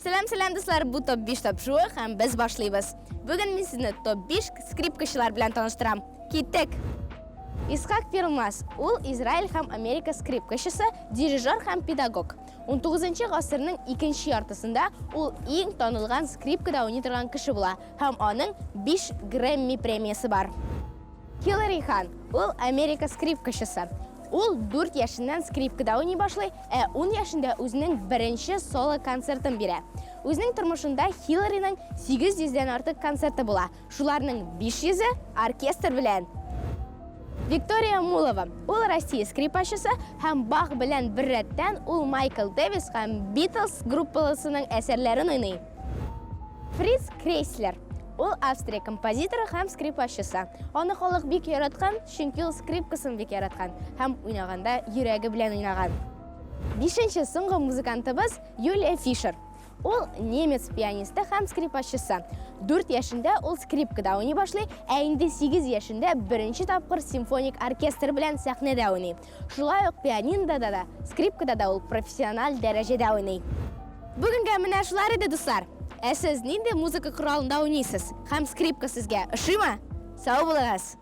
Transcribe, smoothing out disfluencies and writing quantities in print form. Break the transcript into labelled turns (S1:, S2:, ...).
S1: Сәлам, сәлам, дуслар! Бу топ 5 тапшыруы һәм без башлыйбыз. Бүген мин сезне топ 5 скрипкачылар белән таныштырам. Киттек! Исхак Пермас, ул Израиль һәм Америка скрипкачысы, дирижер һәм педагог. 19 гасырның икенче яртысында ул иң танылган скрипкада уйный торган кеше була һәм аның 5 Грэмми премиясе бар. Хиллари Хан, ул Америка скрипкачысы. Ул 4 яшеннән скрипкада уйный башлый, ә 10 яшендә үзенең беренче соло концертын бирә. Үзенең тормышында Хиллариның 800 дән артык концерты була, шуларның 500-е оркестр белән. Виктория Мулова, ул Россия скрипачысы һәм Бах белән беррәттән ул Майкл Дэвис һәм Битлз группаласының әсәрләрен уйный. Фриц Крейслер. Ул Австрия композиторы һәм скрипачысы. Аны халык бик яраткан, чөнки ул скрипкасын бик яраткан һәм уйнаганда йөрәге белән уйнаган. Бишенче соңгы музыкантыбыз Юлия Фишер. Ул немец пианисты һәм скрипачысы. 4 яшендә ул скрипкада уйный башлый, ә инде 8 яшендә беренче тапкыр симфоник оркестр белән сәхнәдә уйный. Шулай ук пианинода да, скрипкада да ул профессиональ дәрәҗәдә уйный. Бүгенгә менә шулар иде, дуслар. Ә сез нинди музыка коралында уйныйсыз? Һәм скрипка сезгә ошыймы? Сау булыгыз!